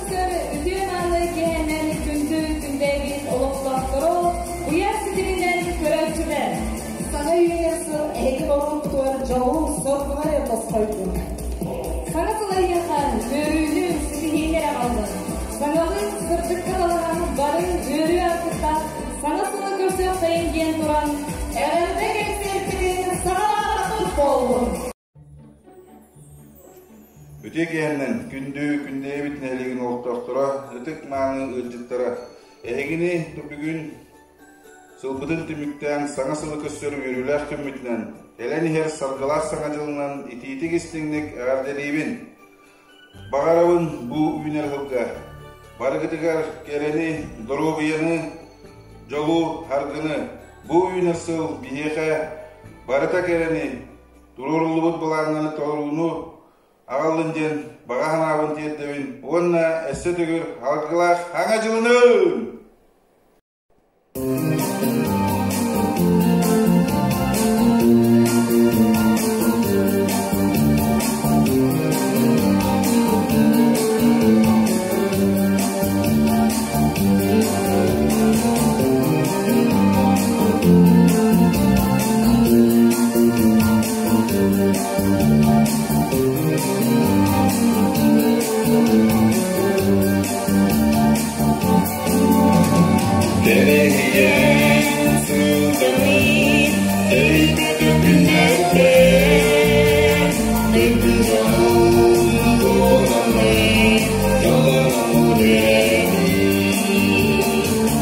көрсөр үтүө-мааны киэһэнэн күндү күндэйбит олохтоохторо, уйар ситиминэн көрөөччүлэр! Саҥа үүнэр сыл эһиги олоххутугар дьолу, соргуну эрэ тосхойдун. Саҥа сыл эйиэхэ үөрүүнү, ситиһиини эрэ аҕаллын. Саҥалыы сырдыкка талаһан бары үөрүү аргыстаах саҥа сылы көрсүөхтэйин диэн туран, эҕэрдэ кэнсиэрпитин саҕалаабаппыт буоллун! Үтүө киэһэннэн күндү күндэйэбит нэһилиэгин олохтоохторо, ытык-мааны ыалдьыттара! Эһигини бүгүн сылбытын түмүктээн саҥа сылы көрсөр үөрүүлээх күммүтүнэн, кэлэн иһэр саргылаах саҥа дьылынан итиитик-истиҥник эҕэрдэлиибин! Баҕарабын бу үүнэр сылга барыгытыгар кэрэни, доруобуйаны, дьолу, аргыны! Бу үүнэр сыл биһиэхэ барыта кэрэни, туруоруллубут былааннары толорууну аҕаллын диэн баҕа санаабын тиэрдэбин уонна өссө төгүл алгылаах Хаҥа дьылынан! Кэрэһийэн сылдьаммыт өйдөтө күннэргэ Дойду дьонун туһаммыт дьоллонон үөрэбит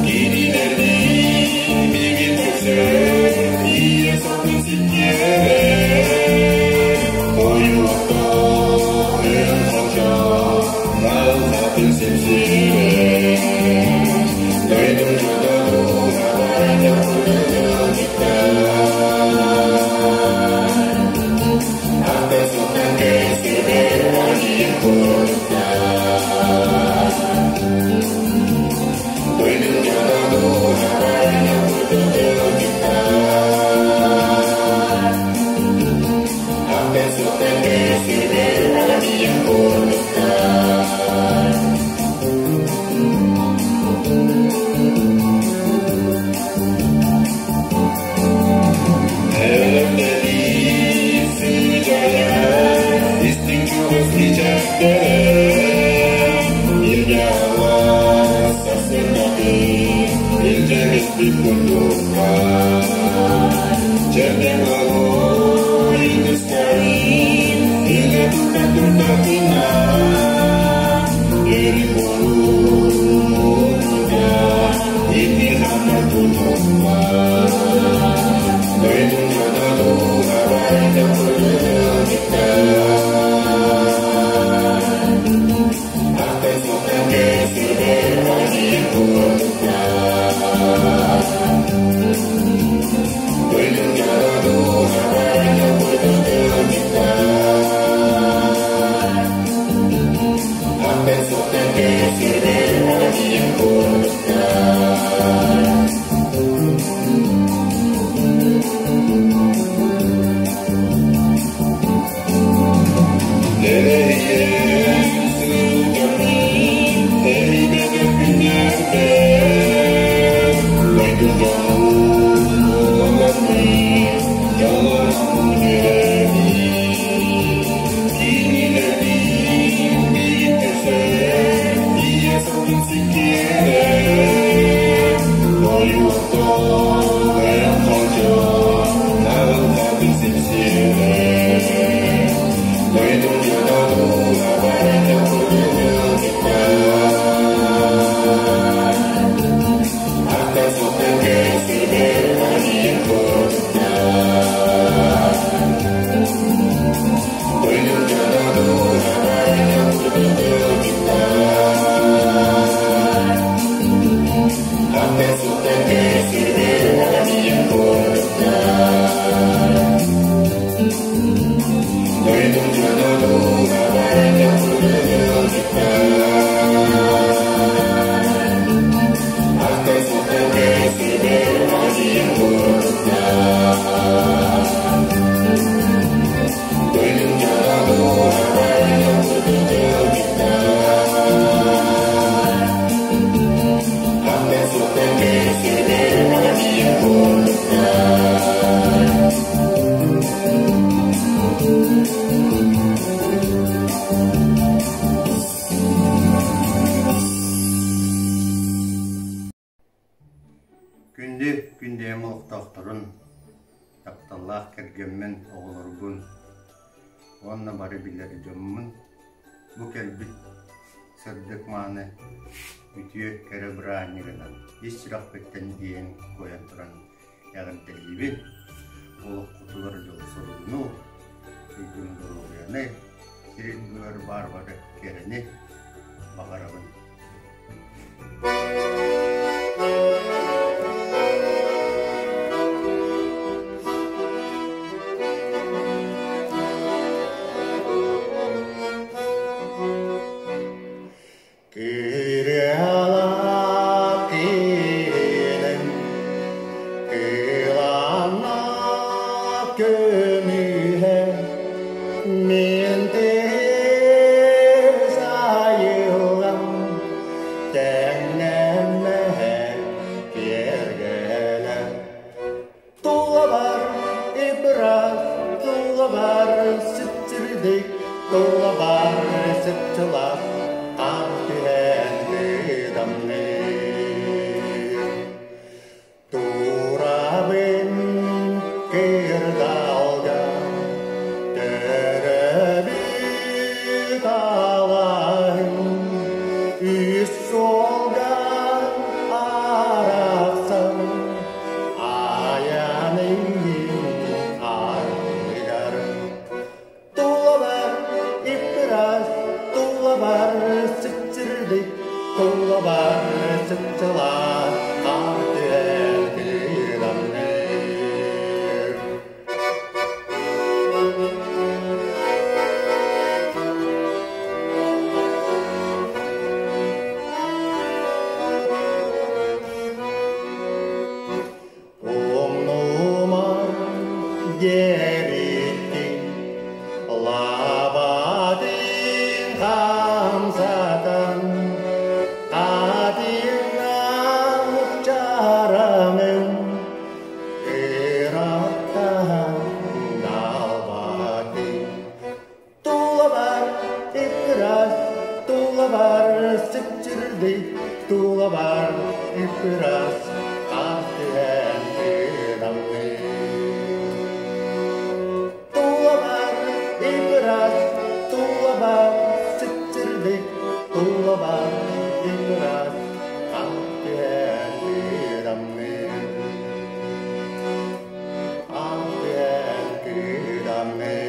Кинилэрдиин миигин көрсөр ийэ сатын сиккиэрэ Ойуохтаах эн хочо налхатын сипсиэрэ Дойдум дьоно Күндү Күндэйэм олохтоохторун, тапталлаах кэргэммин, оҕолорбун уонна бары билэр дьоммун бу кэлбит сырдык мааны үтүө кэрэ бырааһынньыгынан ис сүрэхпиттэн иэйэн куойан туран эҕэрдэлиибин. Олоххутугар дьолу-соргуну, туйгун доруобуйаны, сирин быар баар бары кэрэни баҕарабын. Кырыалаах киинин кылааннаах көмүһэ мин тыйыс айылҕам тэҥнэммэт киэргэлэ. Тулабар ып-ыраас, тулабар сип-сирдик, тулабар сып-сылаас, хаар түһэн кыдамныыр. Турабын кырдалга, төрөөбүт алааһым, үс суолга арахсан, Айан иһин ардыгар Тулабар ып-ыраас, тулабар сыпсырдык, тулабар сыпсылаас хаар түһэр кыыламныыр. Умнумар диэбиттин лабатын хамсатан атыҥнаах чараҥын ырааттаан далбатын Тулабар ып-ыраас, тулабар сыпчырдый, тулабар ып-ыраас, хаар түһэн кыдамныы. Тулабар ып-ыраас, тулабар сыпчырдый, тулабар ып-ыраас, хаар түһэн кыдамныы. Хаар түһэн кыдамныы.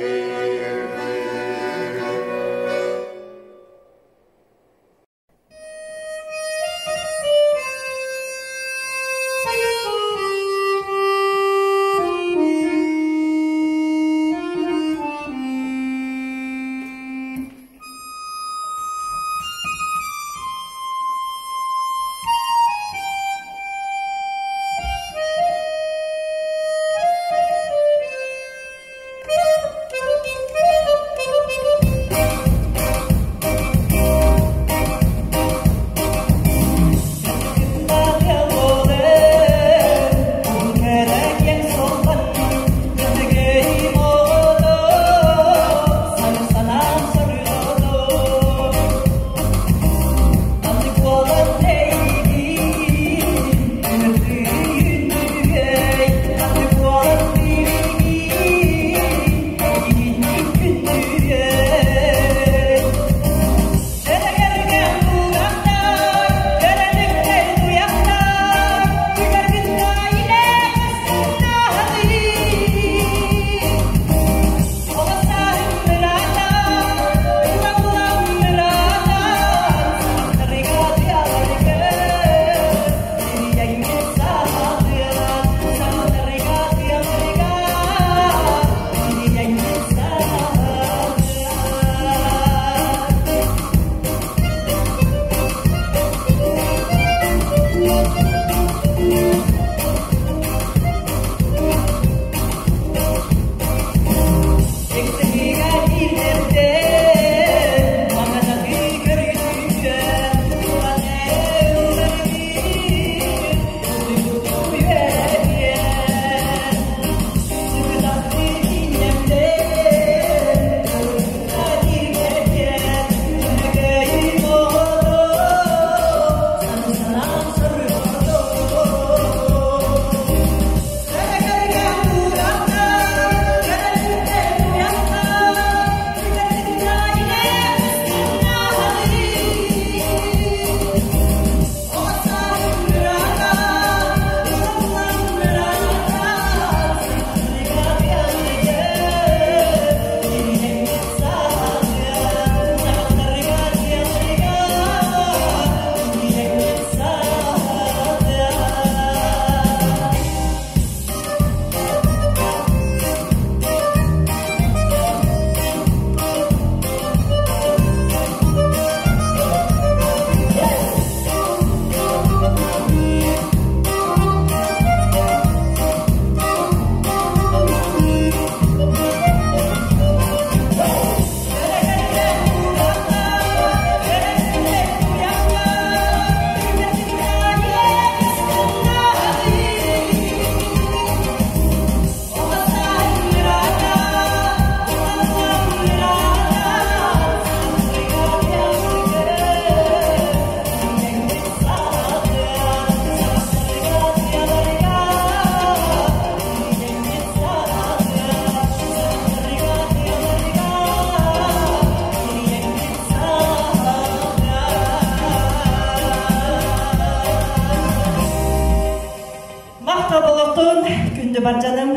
Күндү бар дьонум,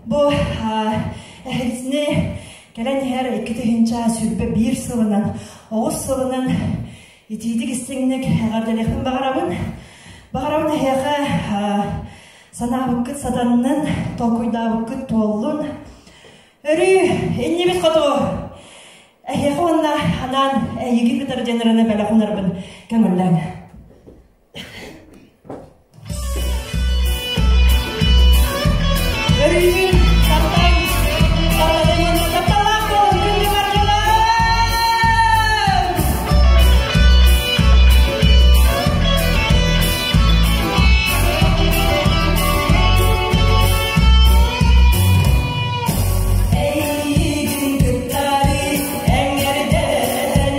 бу эһигини кэлэн иһэр 2021 сылынан, оҕус сылынан итиитик истиҥник эҕэрдэлиэхпин баҕарабын. Баҕарабын эһиэхэ санаабыккыт сатаннын, толкуйдаабыккыт туоллун. Өрүү иннибит хоту эһиэхэ уонна анаан эйигин кытары диэн ырыаны бэлэх уунарбын көҥүллээҥ. Өрүүгүн таптаан, тапталын уонна тапталлаах буолун күндү бар дьонум! Эйигин кыттары эҥэрдэн,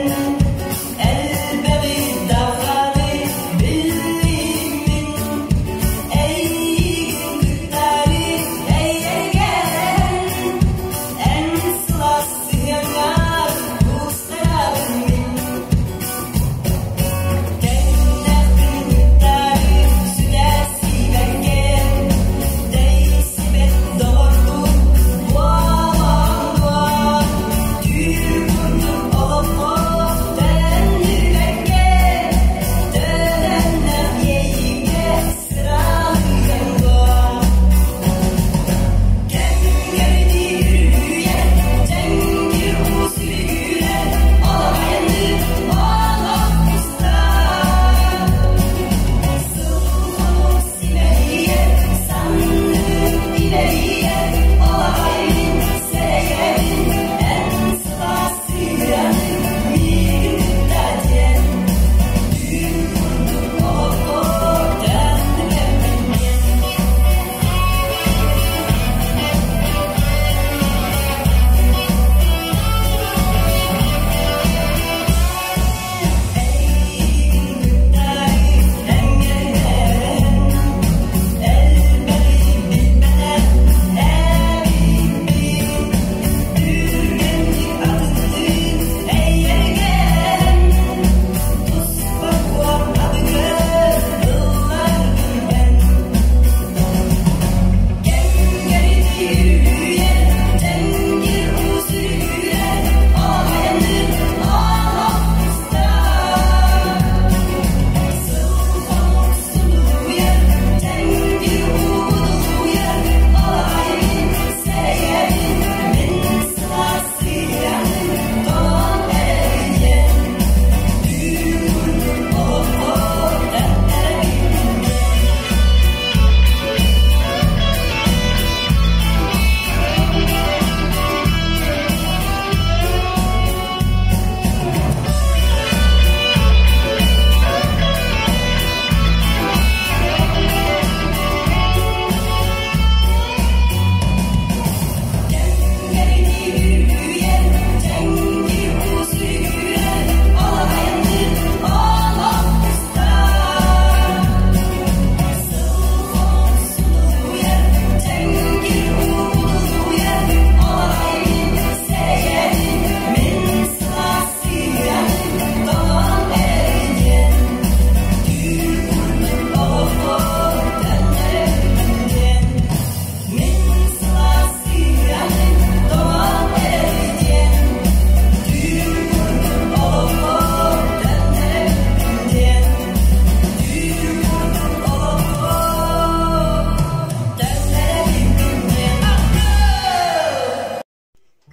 элбэҕи даҕаны биллиммин. Эйигин кыттары эйэргэн, эн сылаас сыһыаҥҥар куустарабын мин. Кэннэхпин кыттары сүтэрсибэккэ, тэйсибэт доҕордуу буолан түүр курдук олоххо төннүбэккэ, төлөннөх иэйиигэ сыралыйан Кэмҥэрдии үрүйэ, дьэҥкир уу сүргүрэр, олох олох устар. Сыл симэлийэр, санныгын имэрийэр, олоҕайбын, сэрэйэбин, эн сылаас сыһыаның миигин кытта диэн. Түүн курдук олоххо төннүбэппин диэн. Эйигин кыттары эҥэрдэн, элбэҕи билбэтэх эбиппин. Түргэнник атынныын эйэргэн, туспа куорпатыгар ылларгын эн. Кэмҥэрдии үрүйэ, дьэҥкир уу сүргүрэр, олох олох устар. Сыл хонук сунуйар, дьэҥкир уу будулуйар, олоҕайбын, сэрэйэбин, мин сылаас сыһыаным толон эрэбин диэн. Түүн курдук олоххо төннөрөбүн диэн. Кэмҥэрдии үрүйэ, дьэҥкир уу сүргүрэр, олоҕайнын олох устар. Сыл хонук сунуйар, дьэҥкир уу будулуйар, олоҕайбын, сэрэйэбин, мин сылаас сыһыаным толон эрэбин диэн. Түүл курдук олоххо төннөрөбүн диэн. Мин сылаас сыһыаным толон эрэбин диэн. Түүл курдук олоххо төннөрөбүн диэн. Түүл курдук олоххо төннөрөбүн диэн.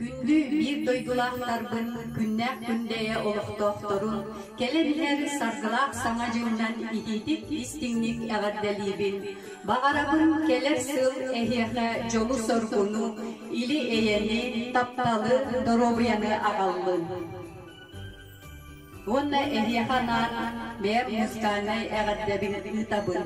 Күндү биир дойдулаахтарбын, күннээх күндэйэ олохтоохторун, кэлэн иһэр саргылаах саҥа дьылынан итиитик истиҥник эҕэрдэлиибин. Баҕарабын кэлэр сыл эһиэхэ дьолу-соргуну, или-эйэни, тапталы, доруобуйаны аҕаллын. Уонна эһиэхэ анаан бэйэм музыкальнай эҕэрдэбин ыытабын.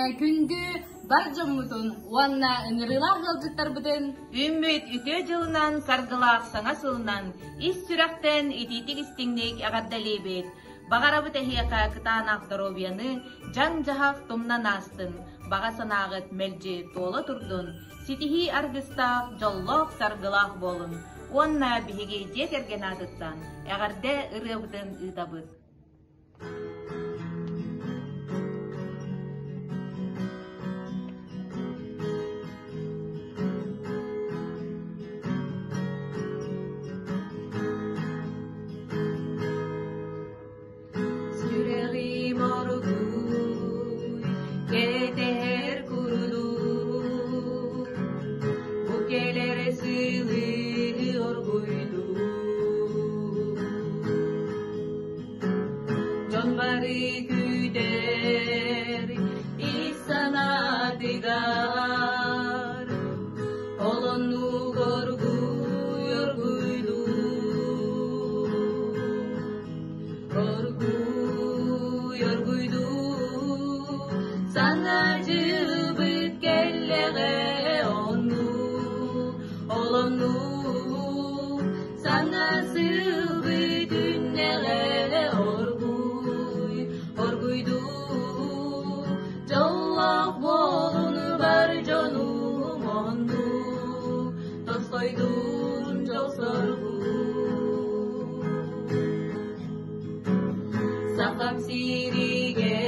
Күндү бар дьоммутун уонна ыҥырыылаах ыалдьыттарбытын Үүммүт үтүө дьылынан, саргылаах саҥа сылынан ис сүрэхтэн итиитик-истиҥник эҕэрдэлиибит! Баҕарабыт эһиэхэ кытаанах доруобуйаны, дьаҥ-дьаһах тумнан аастын, баҕа санааҕыт мэлдьи туола турдун, ситиһии аргыстаах, дьоллоох-саргылаах буолун уонна биһиги дьиэ кэргэн аатыттан эҕэрдэ ырыабытын ыытабыт. Сүрэҕим оргууй, кэтэһэр курдук, бу кэлэр сылы оргуйдуу. Дьон бары күүтэр ис санаатыгар, олоннук оргууй оргуйдуу. Оргууй оргуйдуу, саҥа дьылбыт кэллэҕэ оннук, олоннук, саҥа сылбыт үүннэҕэ оргууй, оргуйдуу, дьоллоох буолун бар дьонум оннук, тосхойдуун дьол-соргу. Сахам сиригэр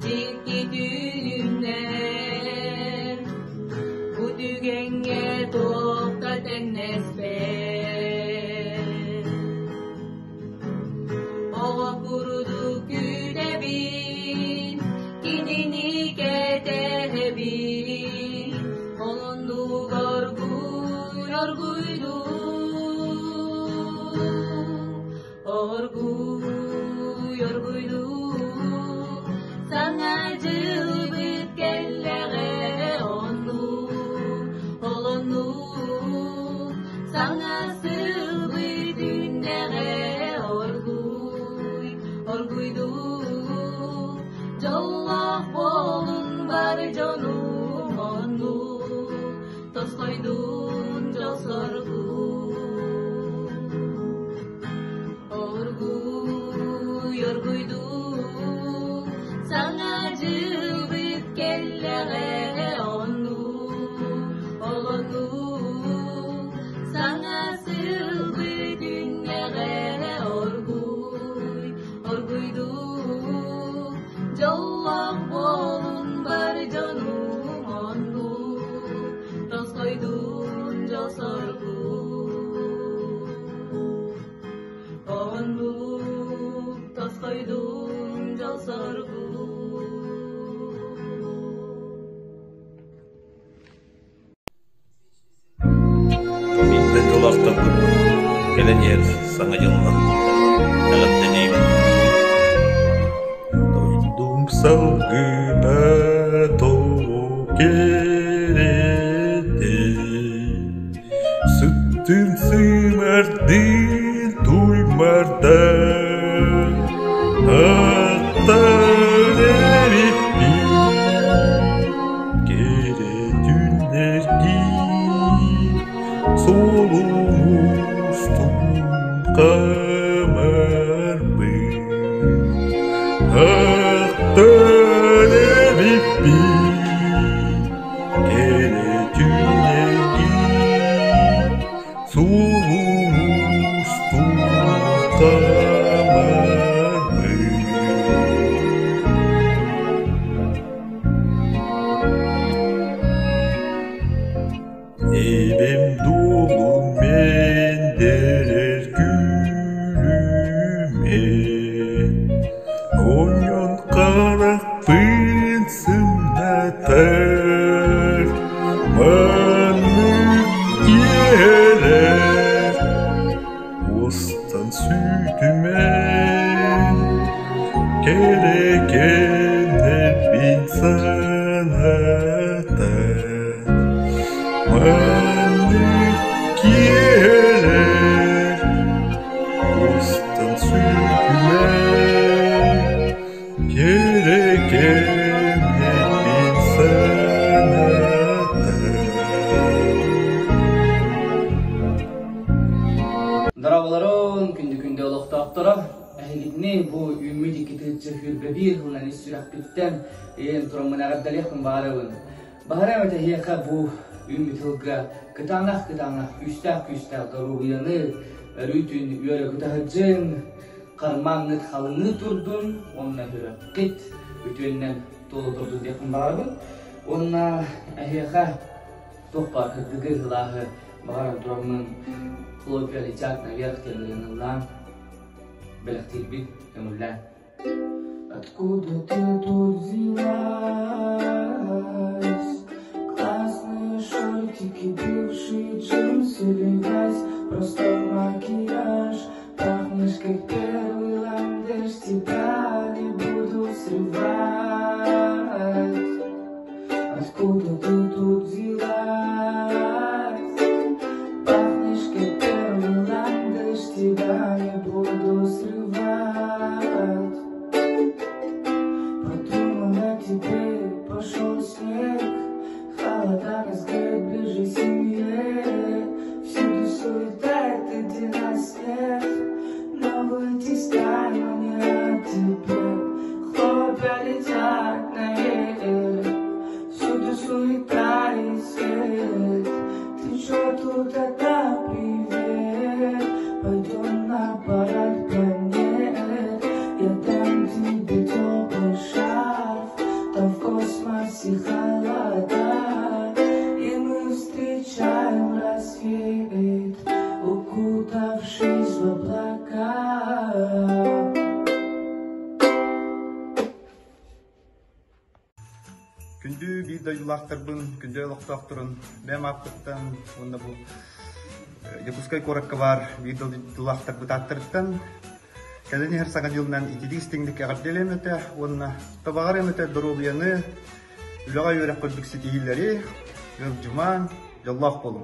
дьикти түүннэр, бу түгэҥҥэ туохха тэҥнэспэт. Оҕо курдук күүтэбин, кинини кэтэһэбин, Олоннук оргууй оргуйдуу, оргууй оргуйдуу, саҥа дьылбыт кэллэҕэ оннук, олоннук, саҥа сылбыт үүннэҕэ оргууй, оргуйдуу, дьоллоох буолун бары дьонум оннук, тосхойдуун дьол-соргу. Оргууй, оргуйдуу, саҥа дьылбыт кэллэҕэ оннук, олоннук, саҥа сылбыт үүннэҕэ оргууй, оргуйдуу, дьоллоох буолун бары дьонум оннук, тосхойдуун дьол-соргу. Оннук тосхойдуун дьол-соргу. Мин дойдулаахтарбын кэлэн иһэр Саҥа дьылынан эҕэрдэлиибин. Дойдум салгына тоҕо кэрэтэ, Сыттын сымардын туймардан, Аттар эбиппин Кэрэ түннэргин Солумустун хамарбын Аттар эбиппин Кэрэ түннэргин Солумустун хамарбын. Эбэм дуолун мэндэрэр күлүмэ, Онньон харахпын сымнатар, Маннык киэһэлэр уостан сүтүм. Дорооболорун, күндү-күндү олохтоохторо! Эһигитини бу үүммүт икки тыһыынча сүүрбэ биир сылынан ис сүрэхпиттэн ийэм тураммын эҕэрдэлиэхпин баҕарабын. Баҕарам этэ эһиэхэ бу үүммүт сылга кытаанах-кытаанах, күүстээх-күүстээх доруобуйаны, өрүүтүн үөрэ-көтө сылдьыҥ, хармааҥҥыт халыҥыы турдун уонна сүрэххит үтүөннэн туола турдун диэхпин баҕарабын. Уонна эһиэхэ туох баар кырдыгы ылааһы баҕаран тураммын хлопья летят наверх диэн ырыаны ыллаан бэлэхтиирбин көҥүллээн. Откуда ты тут взялась? Классные шортики, бывшие джинсы, левась, простой макияж. Пахнешь, как первый ландыш, тебя не буду срывать. Откуда ты тут взялась? Пахнешь, как первый ландыш, тебя не буду срывать. Подумала тебе, пошел снег, холода разгорит ближе к семье. Всюду суета, это где нас нет, но выйти стану не о тебе. Хлопья летят наверх, всюду суета и свет. Ты чё тут одна, привет? Пойдем на парад планет. Я дам тебе теплый шарф, там в космосе холода. И мы встречаем рассвет, укутавшись в облака. Күндү биир дойдулаахтарбын, күндү олохтоохторун бэйэм ааппыттан уонна бу Дьокуускай куоракка баар биир дойдулаахтарбыт ааттарыттан кэлэн иһэр Саҥа дьылынан ититик истиҥник эҕэрдэлиэм этэ уонна табаҕар эмэтэ доруобуйаны, үлэҕэ үөрэх курдук ситиһиилэри, ыалдьымаҥ, дьоллоох буолуҥ.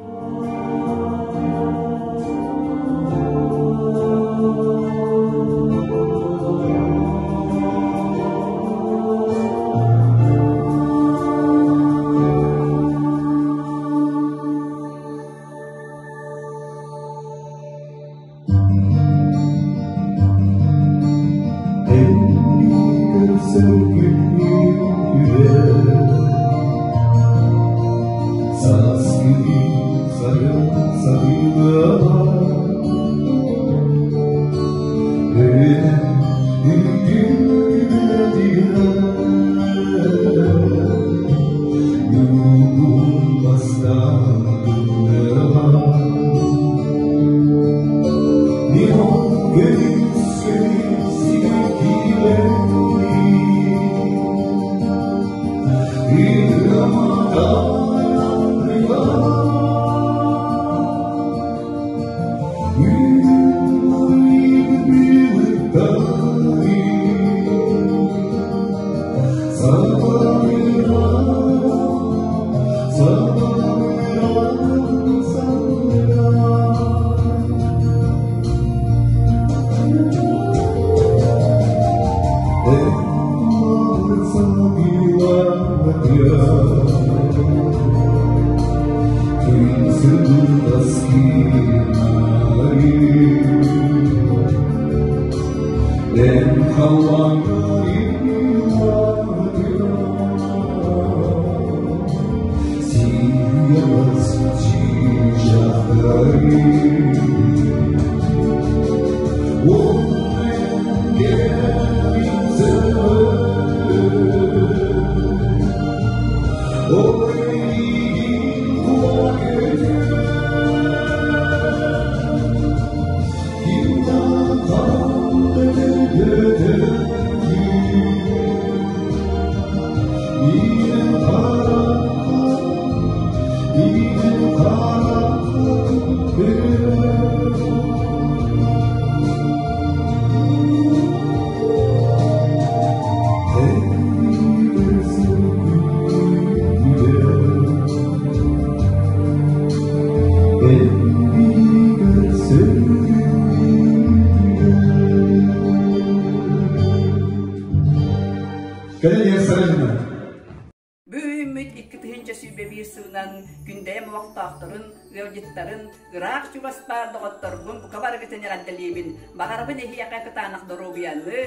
Бүгүммүт 2021 сылынан Күндэйэм олохтоохторун ыалдьыттарын, ыраах чугас баар доҕотторбун бука барыгытын эҕэрдэлиибин. Баҕарабын эһиэхэ кытаанах доруобуйаны,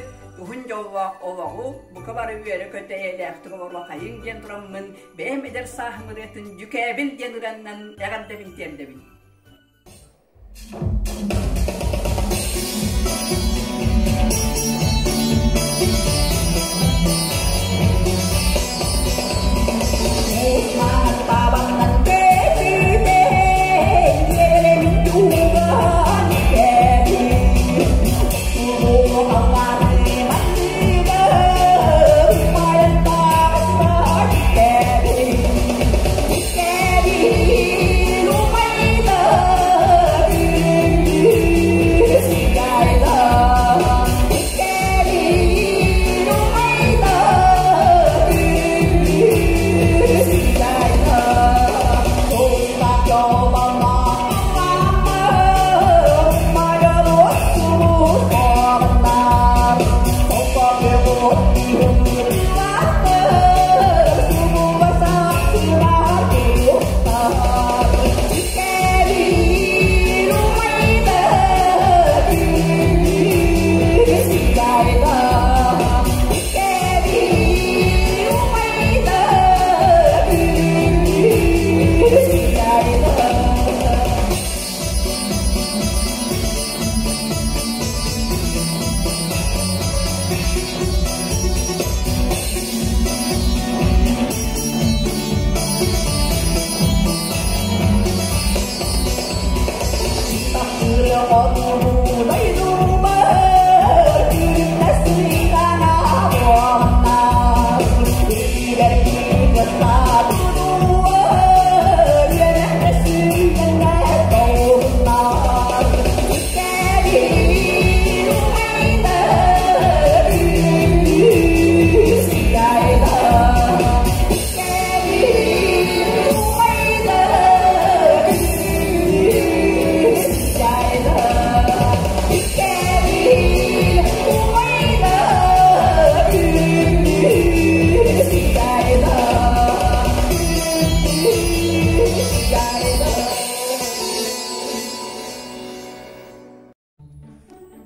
уһун дьоллоох олоҕу, бука бары үөрэ-көтө эйэлээхтик олоруохайыҥ диэн тураммын, бэйэм эдэр сааһым ырыатын Дьүкээбил диэн ырыаннан эҕэрдэбин тиэрдэбин.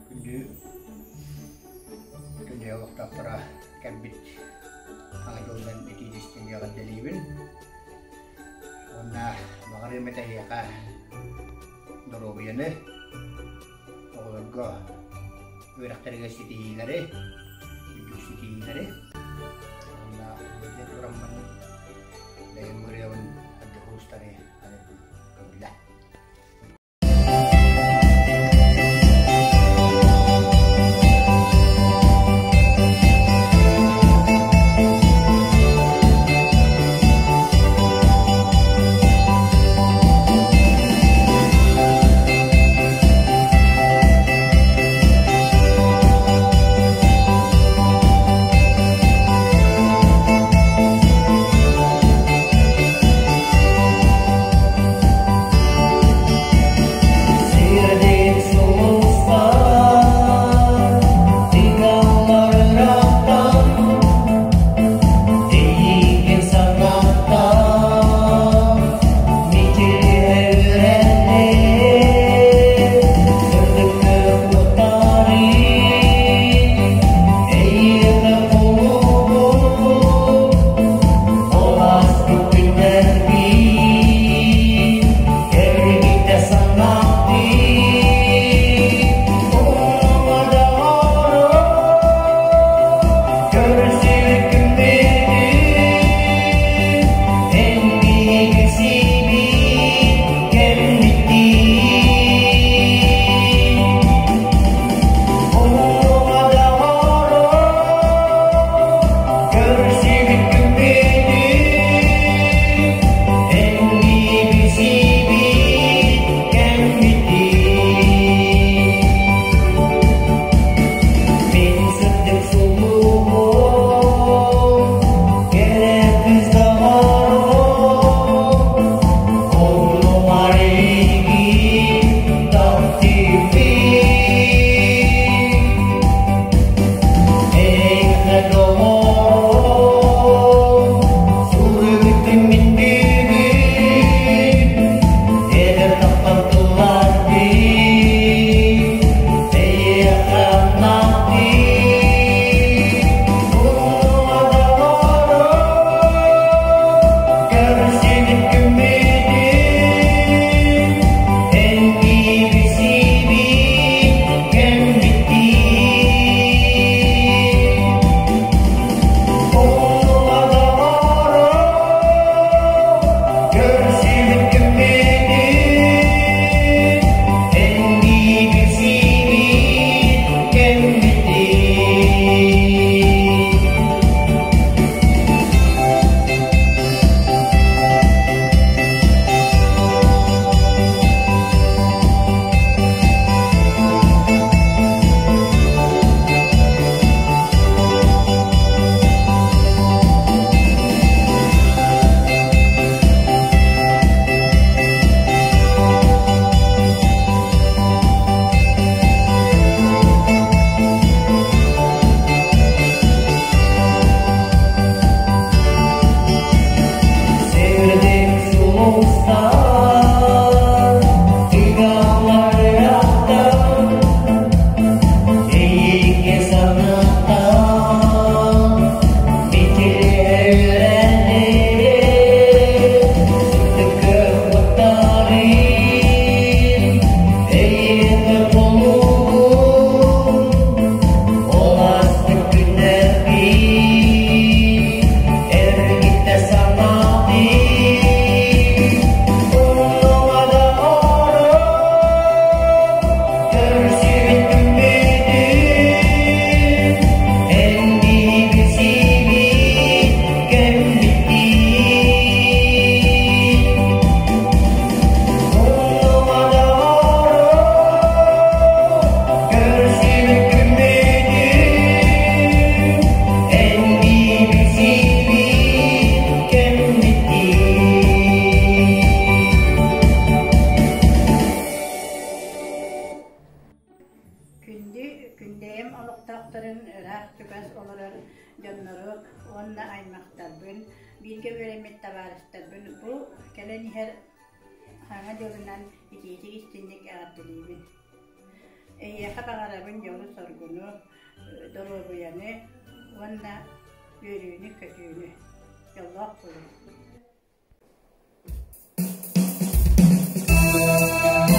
Күндү күндү олохтоохторо кэлбит Саҥа дьылынан итии-истиҥ эҕэрдэлиибин. Уонна баҕарыам этэ эһиэхэ доруобуйаны, оҕолорго үөрэхтэригэр ситиһиилэри, үрдүк ситиһиилэри. Уонна диэн тураммын бэйэм ырыабын устары көҥүллэ. Күндэйэм олохтоохторун ыраах-чугас олорор дьоннору уонна аймахтарбын, бииргэ үөрэммит табаарыстарбын бу кэлэн иһэр Саҥа дьылынан итиитик истинник эҕэрдэлиибин. Эһиэхэ баҕарабын дьолу-соргуну, доруобуйаны уонна үөрүүнү-көтүүнү. Дьоллоох буолуҥ! Thank you.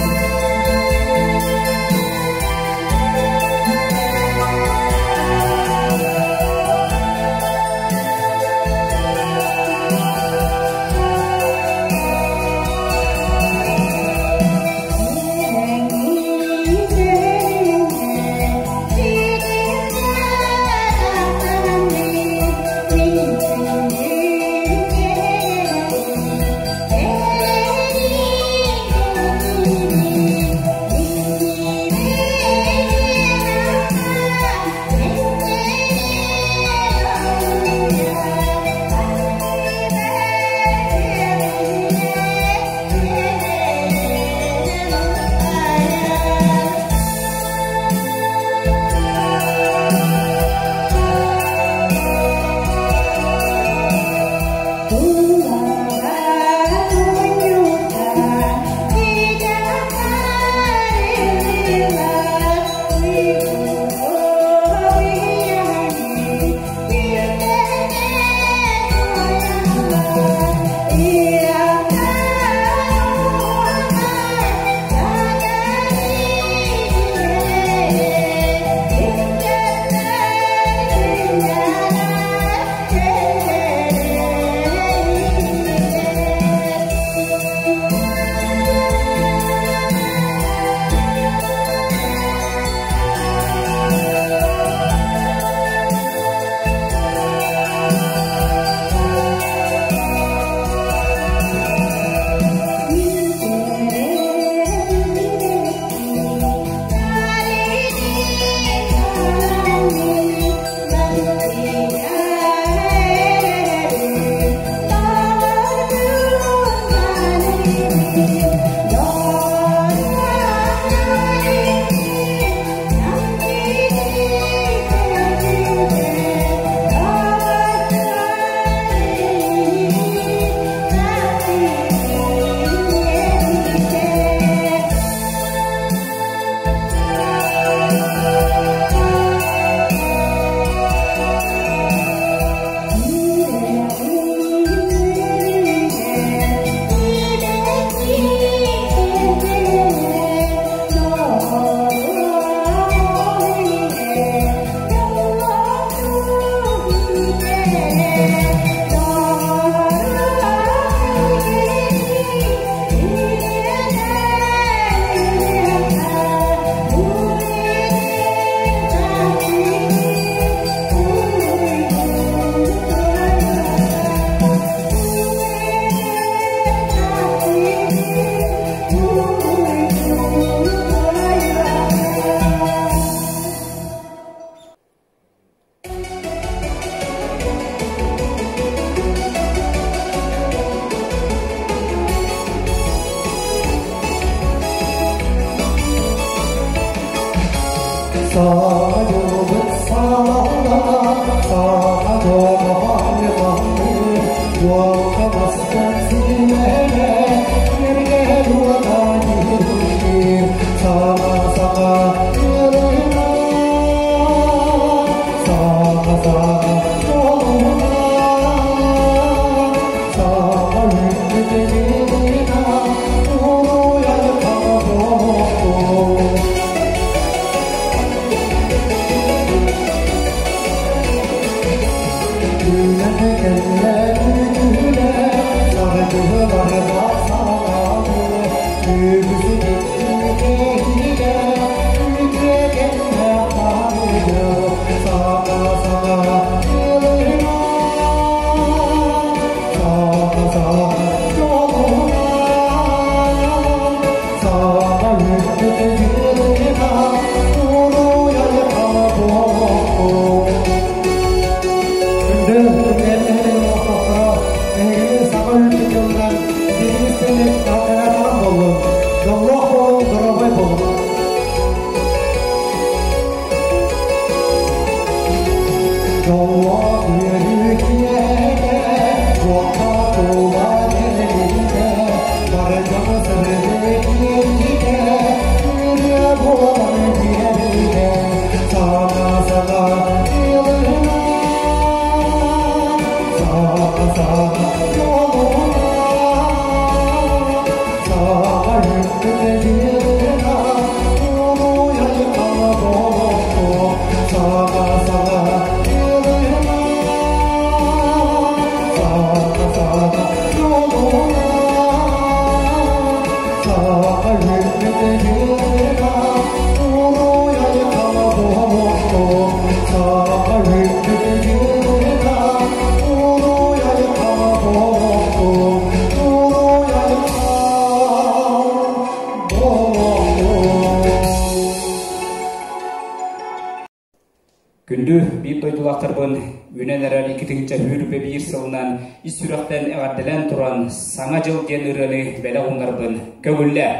Күндү биир дойдулаахтарбын үүнэн эрэр 2021 сылынан ис сүрэхтэн эҕэрдэлээн туран Саҥа дьыл диэн ырыаны бэлэх уунарбын көҥүллээ!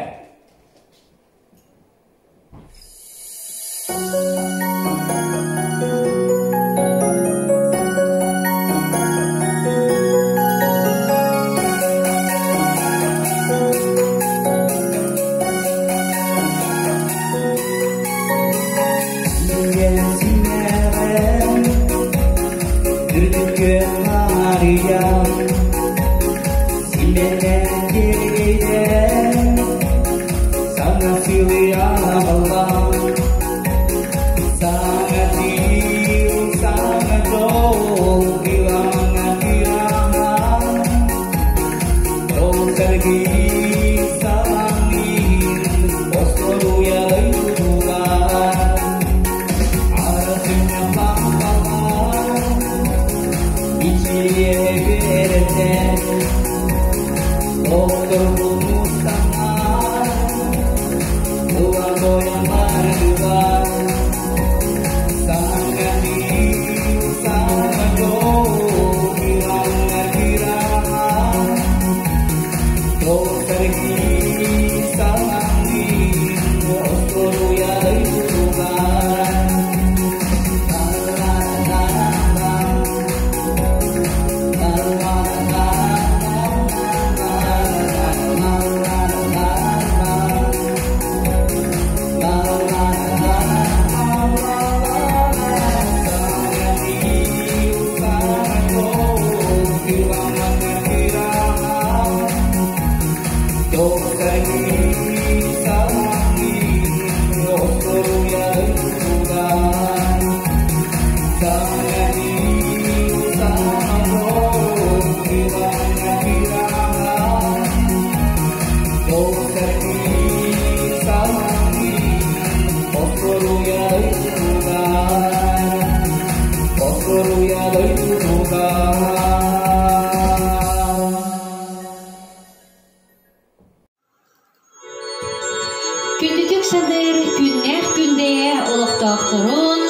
Күндүтүк саныыр күннээх күндэйэ олохтоохторун,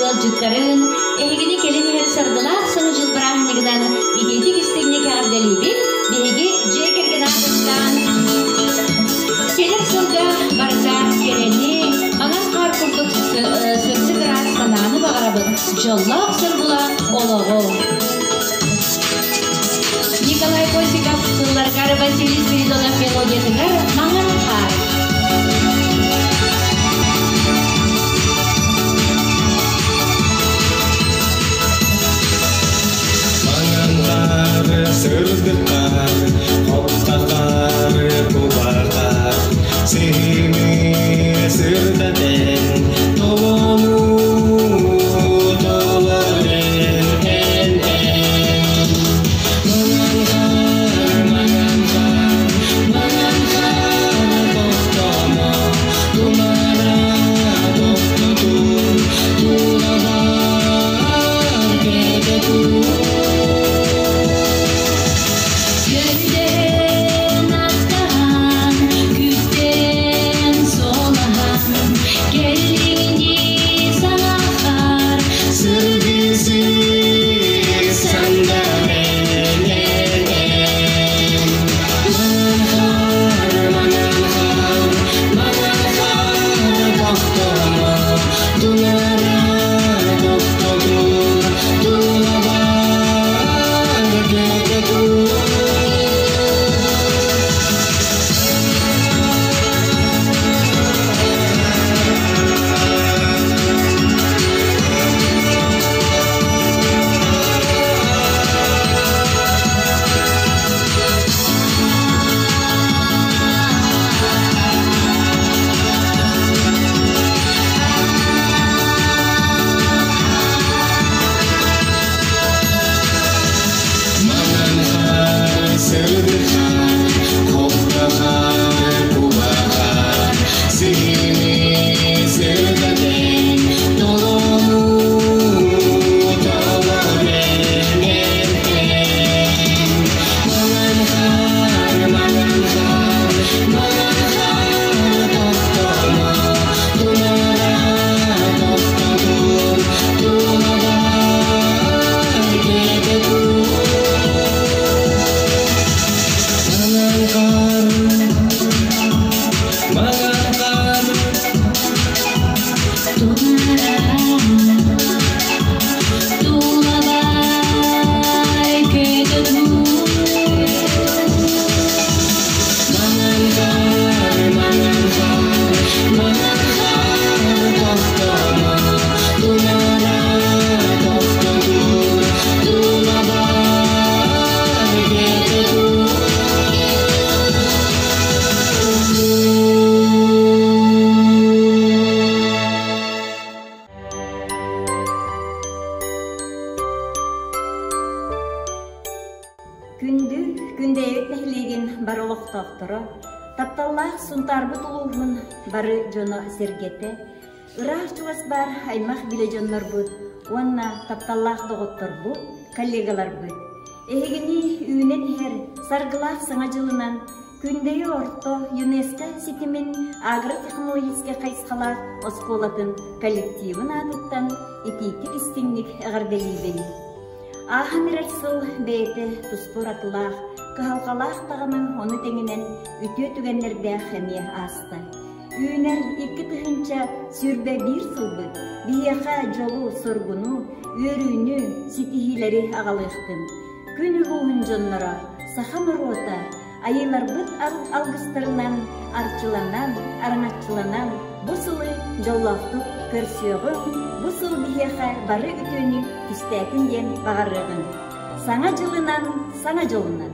ыалдьыттарын, эһигини кэлин иһэр саргылаах саҥа дьыл бырааһынньыгынан итиитик истиҥник эҕэрдэлиибит. Биһиги дьиэ кэргэн аатыттан кэлэр сылга барыта кэрэни, маҥан хаар курдук сырдык ыраас санааны баҕарабыт, дьоллоох соргулаах олоҕу. Николай Косиков тылларыгар Василий Спиридонов мелодиятыгар «Маҥан хаар». Маҥан хаары сырдык хаар, хопто хаары кубар хаар, сыһыны сырдатен, толону толорен эн эн. Маҥан хаар, маҥан хаар, маҥан олохтоохторо, тапталлаах Сунтаарбыт улууһун бары дьоно-сэргэтэ, ыраах-чугас баар аймах билэ дьоннорбут уонна тапталлаах доҕотторбут, коллегаларбыт! Эһигини үүнэн иһэр саргылаах Саҥа дьылынан Күндэйи орто ЮНЕСКО ситимин агротехнологическай хайысхалаах оскуолатын коллективын аатыттан итиитик-истиҥник эҕэрдэлиибин. Ааһан эрэр сыл бэйэтэ туспа уратылаах, кыһалҕалаах даҕаны ону тэҥинэн үтүө түгэннэрдээх эмиэ ааста. Үүнэр 2021 сылбыт биһиэхэ дьолу-соргуну, үөрүүнү, ситиһиилэри аҕалыахтын. Күн улууһун дьонноро, саха норуота Айыыларбыт алгыстарынан арчыланан, араҥаччыланан бу сылы дьоллоохтук көрсүөҕүҥ, бу сыл биһиэхэ бары үтүөнү түстээтин диэн баҕарыаҕыҥ. Саҥа дьылынан, саҥа дьолунан!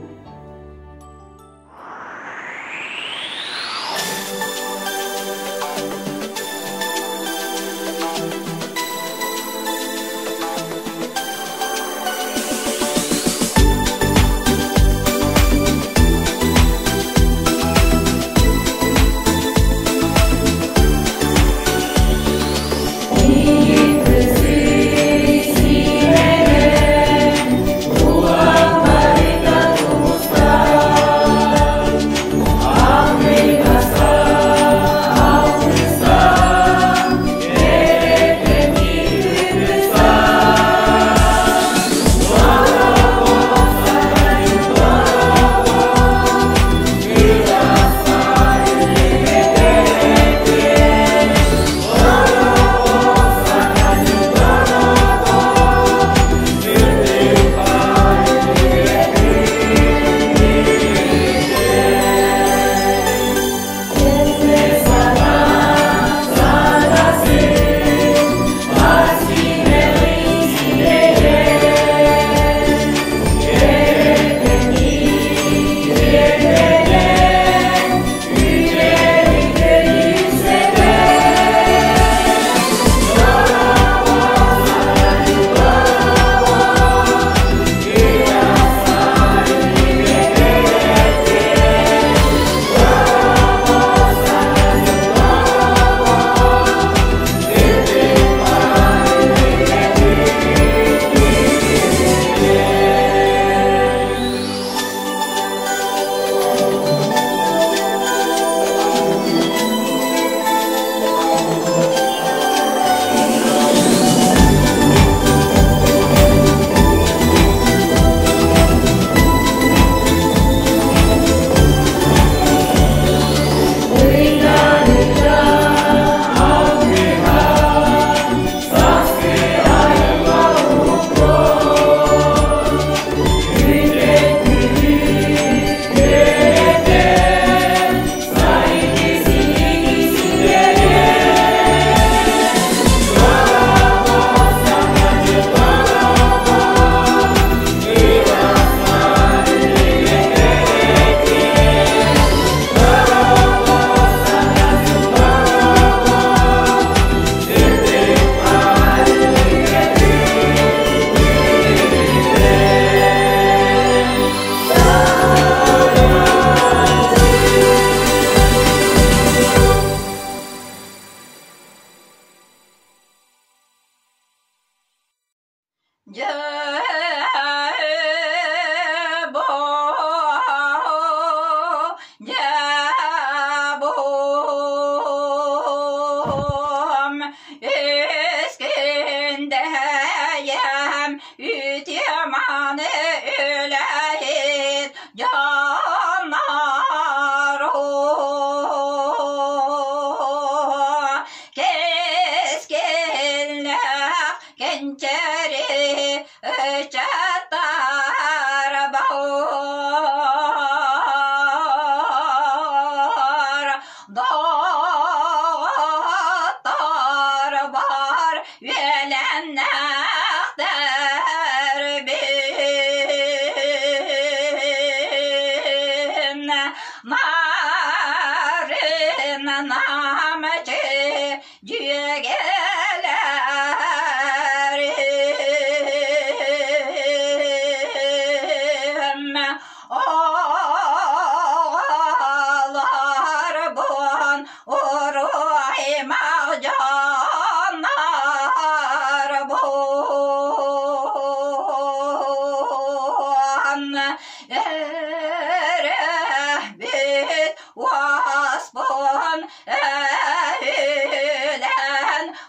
Дьүөгэлэрим,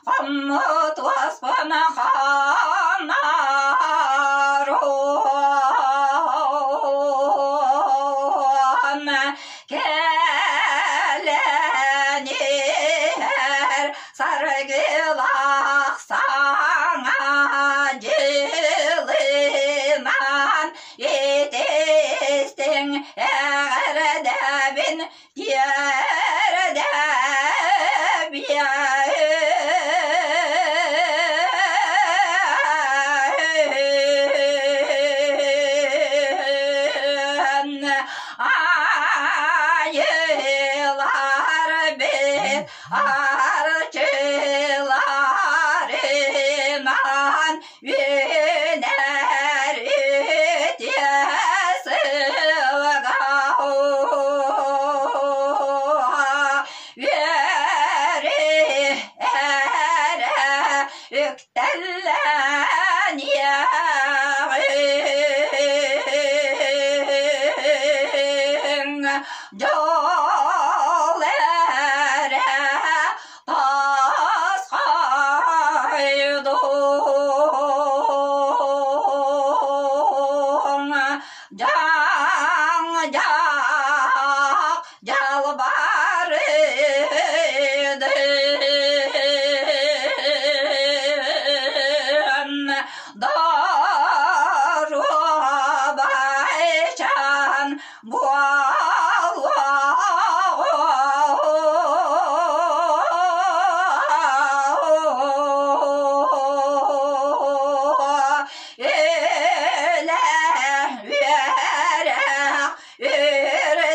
Хоммут уоспун хонноруом Кэлэн иһэр саргылаах саҥа дьылынан итистиҥ эҕэрдэбин Айылар бит арчыларынан Үүнэр үтүө сылга үөрү эрэ үктэллэниэҕиҥ дьол эрэ Тасхайдуҥ дьаҥ-дьаах дьалбарыйдын доруобайчан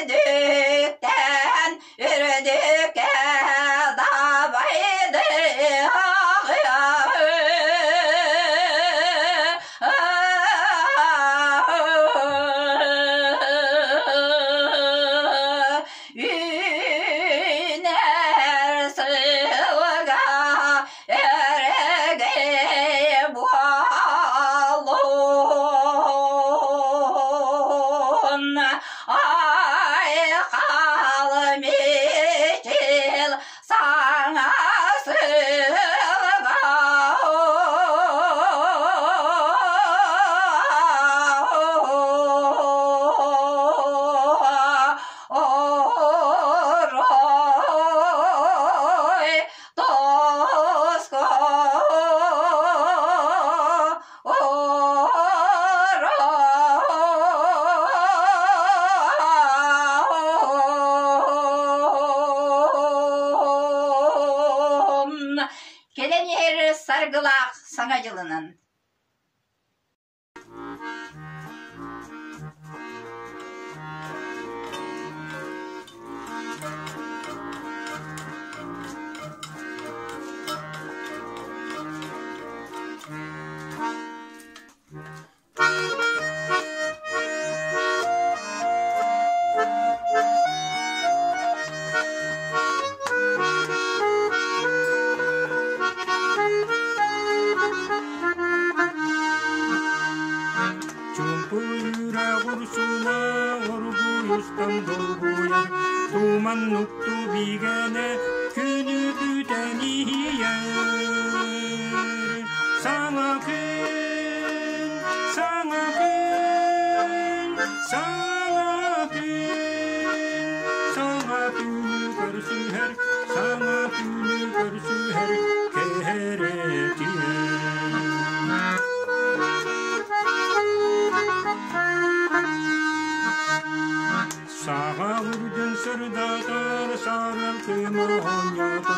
Үрдүктэн үрдүккэ Үүнэр сылга өрөгөй буоллун Айхал мичил саҥа сылга Орой тоско Кэлэн иһэр саргылаах Саҥа дьылынан! Чуҥкуйра курсуна оргуйустан долгуйар, Туман нукту бигэнэ күнү күтэн иһийэр. Саҥа күн, саҥа күн, саҥа күн, саҥа күнү көрсүһэр, саҥа күнү көрсүһэр кэрэтиэн. Саҕа үрдүн сырдатар сарыл кымыһонньото,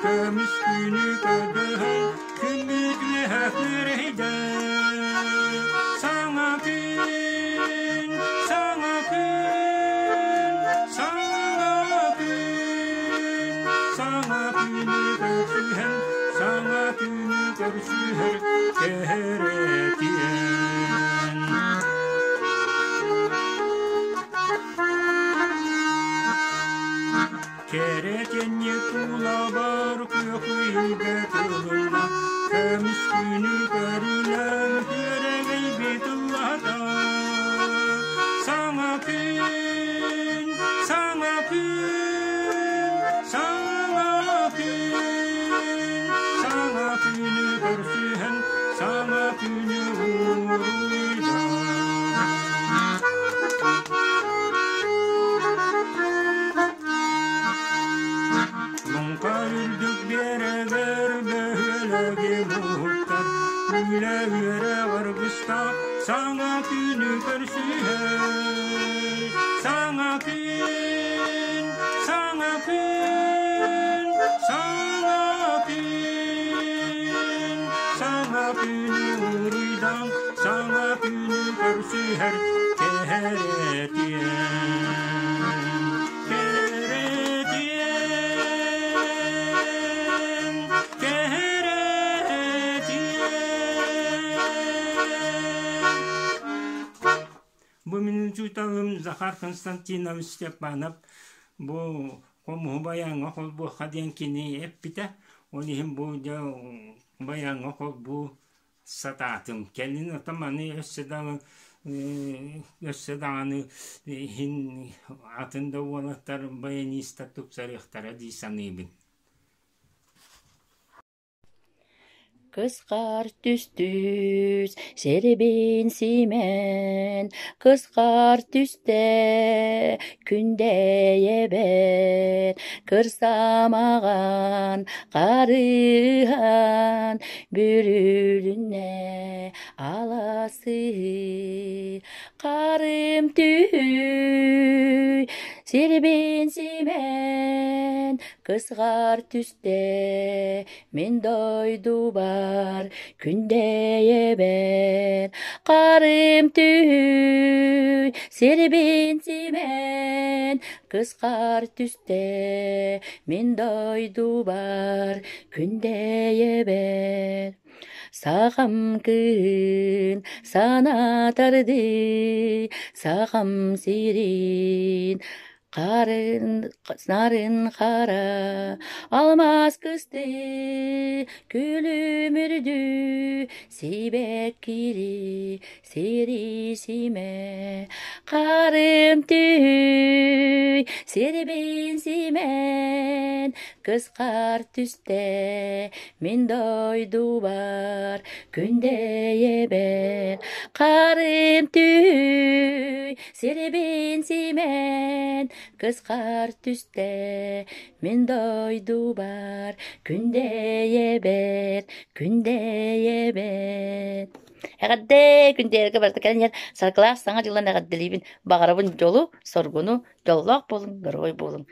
Көмүс күнү көрдөһөн күммүт үөһэ күрэйдэ. Саҥа күн, саҥа күн, саҥа күн, саҥа күнү көрсүһэн, саҥа күнү көрсүһэр кэрэтиэн. Кэрэтиэнньи тулабар күөх үйгэ тылла, Көмүс күнү көрүлэн күөрэгэй тыллата. Саҥа күн, саҥа күн, саҥа күн, биэрэгэр бөһүөлэги муһуктар, үлэ үөрэх аргыстаах саҥа күнү көрсүһэр. Саҥа күн, саҥа күн, саҥа күн, саҥа күнү уруйдан, саҥа күнү көрсүһэр кэһэрэтиэн. Кэрэтиэн, кэрэтиэн. Бу мин учууталым Захар Константинович Степанов бу хомуһу байааҥҥа холбуохха диэн кини эппитэ. Ол иһин бу дьэ байааҥҥа холбуу сатаатым. Кэлин ото маны өссө даҕаны өссө даҕаны иһин атын да уолаттар баянистар тупсарыахтара дии саныыбын. Кысхар түстүс, сэрибин симэн, Кысхар түстэ, күндэйэбэр, Кырсамаҕан, харыһан, Бүрүлүннэ аласыы. Харым түһүй, сирбин симэн, Кысҕар түстэ, мин дойдубар күндэйэбэр. Харым түһүй, сирбин симэн, Кысхар түстэ, мин дойдубар күндэйэбэр. Сахам кыһын санатардыы, сахам сирин Харын, нарын хара, алмаас кыстыы, күлүмүрдүү, сибэккири, сири симэ. Харым түүй, сирбин симэн, кысхар түстэ, мин дойдубар күндэйэбэр. Харым түүй, Сирибин симэн, кысхар түстэ, мин дойдубар күндэйэбэр, күндэйэбэр. Эҕэрдэ күндэйэргэ барыта кэлэн иһэр саргылаах саҥа дьыллан эҕэрдэлиибин. Баҕарабын дьолу, соргуну, дьоллоох буолуҥ, доруобай буолуҥ.